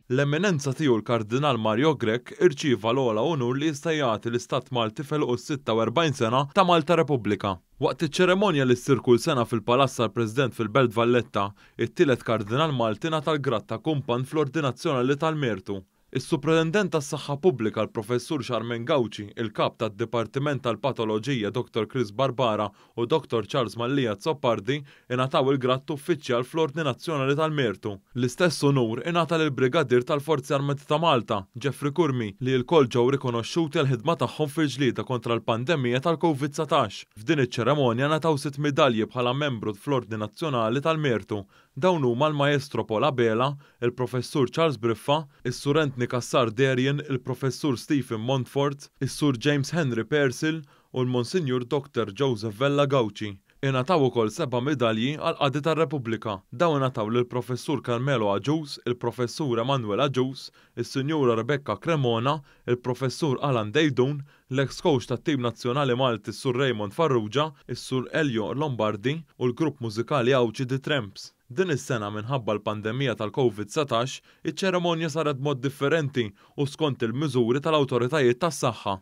L-Eminenza Tiegħu l-Kardinal Mario Grech irċieva l-ogħla unur li jista' jagħti l-Istat Malti f'għeluq is-46 sena ta' Malta Repubblika. Waqt iċ-ċeremonja li ssir kull sena fil-Palazz tal-President fil-Belt Valletta, it-tielet Kardinal Malti ngħata l-grad ta' Kumpann fl-Ordni Nazzjonali tal-Mertu. Is-Supretendent tas-Saħħa Pubblika l-Professur Charmaine Gauci, il-Kap tad-Dipartiment tal-Patoloġija Dottor Chris Barbara u Dottor Charles Mallia Azzopardi ingħataw il-grad t'Uffiċjal fl-Ordni Nazzjonali tal-Mertu. L-istess unur ingħata lill-Brigadier tal-Forzi Armati ta' Malta, Jeffrey Curmi, li lkoll ġew rikonoxxuti għall-ħidma tagħhom fil-ġlieda kontra l-pandemija tal-Covid 19. F'din iċ-ċeremonja ngħataw sitt midalji bħala membru fl-Ordni Nazzjonali tal-Mertu. Dawn huma l-Maestro Paul Abela, il-Professur Charles Briffa, is-Sur Anthony Cassar Derian, il-Professur Stephen Montfort, is-Sur James Henry Purcell u l-Monsinjur Doctor Joseph Vella Gauci. Ingħataw ukoll seba' midalji għall-Qadi tar-Repubblika. Dawn ingħataw lill-Professur Carmelo Agius, il-Professur Emanuel Agius, is-Sinjura Rebecca Cremona, il-Professur Alan Deidun, l-eks kowċ tat-tim nazzjonali Malti s-Sur Raymond Farrugia, is-Sur Elio Lombardi u l-grupp mużikali Għawdxi The Tramps. Din is-sena minħabba l-pandemija tal-Covid 19, iċ-ċeremonja saret b'mod differenti u skont il-miżuri tal-awtoritajiet tas-saħħa.